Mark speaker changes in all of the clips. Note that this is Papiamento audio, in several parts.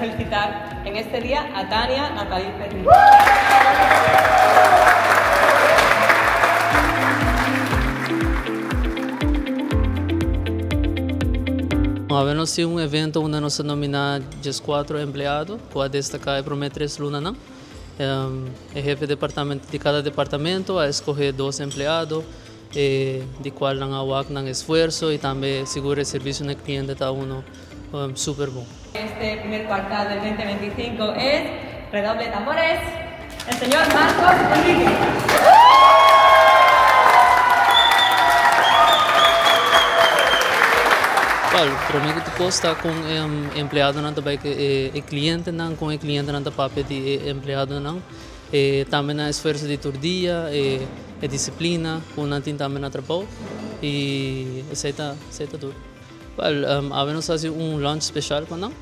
Speaker 1: felicitar en este día a Tania Natalie Ferri.
Speaker 2: Awe nos tin un evento unda nos a nominá 14 empleado ku a destaká e promé 3 lunanan. E hefe departamento di kada departamento a eskohé dos empleado di kual nan a wak nan esfuerso i tambe sigur e servisio na e kliente ta uno super bon.
Speaker 1: Este primer cuartal del 2025 es, redoble de tambores, el señor Marcos Enrique.
Speaker 2: Well, prome ku tur kos ta kon e empleadonan ta bai ku e klientenan, kon e klientenan ta papia di e empleadonan. E tambe nan esfuerso di tur dia, e disiplina ku nan tin tambe na trabou i esei ta esei ta tur. Well, awe nos hasi un lunch special pa nan,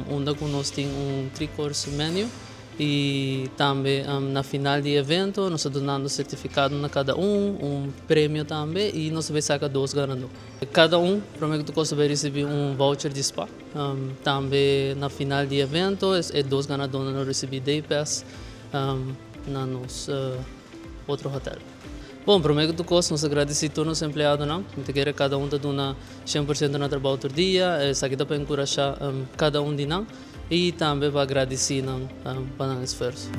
Speaker 2: unda ku nos tin un three course menu i tambe na final di evento nos ta dunando sertifikado na kada un, un premio tambe i nos ta bai saka dos ganadó. Kada un prome ku tur kos ta bai risibí un voucher di spa. Tambe na final di evento e dos ganadónan lo risibí day pass na nos otro hotel. Bon, prome ku tur kos nos ta gradisí tur nos empleadonan. Mi ta kere kada un ta duna 100% na trabou tur dia. Esaki ta pa enkurashá kada un di nan i tambe pa gradisí nan pa nan esfuerso.